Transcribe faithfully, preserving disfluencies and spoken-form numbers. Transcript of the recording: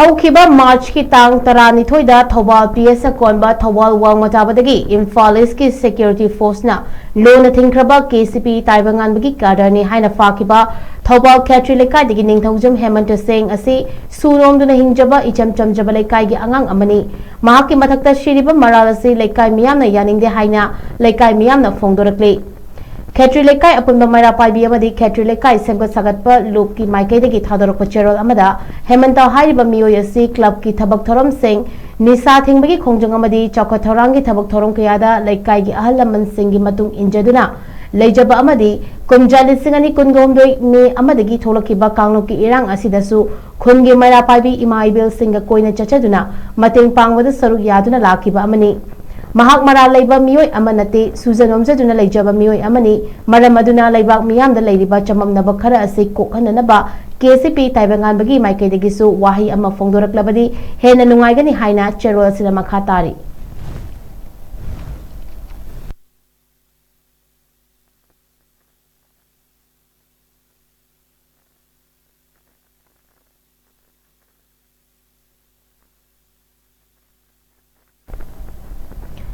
ꯍꯧꯈꯤꯕ ꯃꯥꯔꯆꯀꯤ ꯇꯥꯡ ꯇꯔꯥꯅꯤꯊꯣꯏꯗ ꯊꯧꯕꯥꯜ ꯄꯤ ꯑꯦꯁ ꯑꯀꯣꯟꯕ ꯊꯧꯕꯥꯜ ꯋꯥꯡꯃ ꯇꯥꯕꯗꯒꯤ ꯏꯝꯐꯥꯜ ꯏꯁꯀꯤ ꯁꯦꯀ꯭ꯌꯨꯔꯤꯇꯤ ꯐꯣꯔꯁꯅ ꯂꯣꯟꯅ ꯊꯤꯡꯈ꯭ꯔꯕ ꯀꯦ ꯁꯤ ꯄꯤ ꯇꯥꯏꯕꯪꯉꯥꯟꯕꯒꯤ ꯀꯥꯗꯔꯅꯤ ꯍꯥꯏꯅ ꯐꯥꯈꯤꯕ ꯊꯧꯕꯥꯜ ꯈꯦꯇ꯭ꯔꯤ ꯂꯩꯀꯥꯏꯗꯒꯤ ꯅꯤꯡꯊꯧꯖꯝ ꯍꯦꯃꯟꯇ ꯁꯤꯡ ꯑꯁꯤ ꯁꯨ ꯅꯣꯝꯗꯨꯅ ꯍꯤꯡꯖꯕ ꯏꯆꯝ ꯆꯝꯖꯕ ꯂꯩꯀꯥꯏꯒꯤ ꯑꯉꯥꯡ ꯑꯃꯅꯤ꯫ ꯃꯍꯥꯛꯀꯤ ꯃꯊꯛꯇ ꯁꯤꯔꯤꯕ ꯃꯔꯥꯜ ꯑꯁꯤ ꯂꯩꯀꯥꯏ ꯃꯤꯌꯥꯝꯅ ꯌꯥꯅꯤꯡꯗꯦ ꯍꯥꯏꯅ ꯂꯩꯀꯥꯏ ꯃꯤꯌꯥꯝꯅ ꯐꯣꯡꯗꯣꯔꯛꯂꯤ꯫ ꯈꯦꯇ꯭ꯔꯤ ꯂꯩꯀꯥꯏ ꯑꯄꯨꯟꯕ ꯃꯩꯔꯥ ꯄꯥꯏꯕꯤ ꯑꯃꯗꯤ ꯈꯦꯇ꯭ꯔꯤ ꯂꯩꯀꯥꯏ ꯁꯦꯝꯒꯠ ꯁꯥꯒꯠꯄ ꯂꯨꯞꯀꯤ ꯃꯥꯏꯀꯩꯗꯒꯤ ꯊꯥꯗꯣꯔꯛꯄ ꯆꯦꯔꯣꯜ ꯑꯃꯗ ꯍꯦꯃꯟꯇ ꯍꯥꯏꯔꯤꯕ ꯃꯤꯑꯣꯏ ꯑꯁꯤ ꯀ꯭ꯂꯕꯀꯤ ꯊꯕꯛ ꯊꯧꯔꯝꯁꯤꯡ, ꯅꯤꯁꯥ ꯊꯤꯡꯕꯒꯤ ꯈꯣꯡꯖꯪ ꯑꯃꯗꯤ ꯆꯥꯎꯈꯠ ꯊꯧꯔꯥꯡꯒꯤ ꯊꯕꯛ ꯊꯧꯔꯝ ꯀꯌꯥꯗ ꯂꯩꯀꯥꯏꯒꯤ ꯑꯍꯜ ꯂꯃꯟꯁꯤꯡꯒꯤ ꯃꯇꯨꯡ ꯏꯟꯖꯗꯨꯅ ꯂꯩꯖꯕ ꯑꯃꯗꯤ ꯀꯨꯝꯖꯥ ꯂꯤꯁꯤꯡ ꯑꯅꯤ ꯀꯨꯟꯒ ꯍꯨꯝꯗꯣꯏ ꯃꯦ ꯑꯃꯗꯒꯤ ꯊꯣꯛꯂꯛꯈꯤꯕ ꯀꯥꯡꯂꯨꯞꯀꯤ ꯏꯔꯥꯡ ꯑꯁꯤꯗꯁꯨ ꯈꯨꯟꯒꯤ ꯃꯩꯔꯥ ꯄꯥꯏꯕꯤ ꯏꯃꯥ ꯏꯕꯦꯜꯁꯤꯡꯒ ꯀꯣꯏꯅ ꯆꯠꯆꯗꯨꯅ ꯃꯇꯦꯡ ꯄꯥꯡꯕꯗ ꯁꯔꯨꯛ ꯌꯥꯗꯨꯅ ꯂꯥꯛꯈꯤꯕ ꯑꯃꯅꯤ꯫ ꯃꯍꯥꯛ ꯃꯔꯥꯜ ꯂꯩꯕ ꯃꯤꯑꯣꯏ ꯑꯃ ꯅꯠꯇꯦ, ꯁꯨꯖ ꯅꯣꯝꯖꯗꯨꯅ ꯂꯩꯖꯕ ꯃꯤꯑꯣꯏ ꯑꯃꯅꯤ꯫ ꯃꯔꯝ ꯑꯗꯨꯅ ꯂꯩꯕꯥꯛ ꯃꯤꯌꯥꯝꯗ ꯂꯩꯔꯤꯕ ꯆꯃꯝꯅꯕ ꯈꯔ ꯑꯁꯤ ꯀꯣꯛꯍꯟꯅꯅꯕ ꯀꯦ ꯁꯤ ꯄꯤ ꯇꯥꯏꯕꯪꯉꯥꯟꯕꯒꯤ ꯃꯥꯏꯀꯩꯗꯒꯤꯁꯨ ꯋꯥꯍꯩ ꯑꯃ ꯐꯣꯡꯗꯣꯔꯛꯂꯕꯗꯤ ꯍꯦꯟꯅ ꯅꯨꯡꯉꯥꯏꯒꯅꯤ ꯍꯥꯏꯅ ꯆꯦꯔꯣꯜ ꯑꯁꯤꯗ ꯃꯈꯥ ꯇꯥꯔꯤ꯫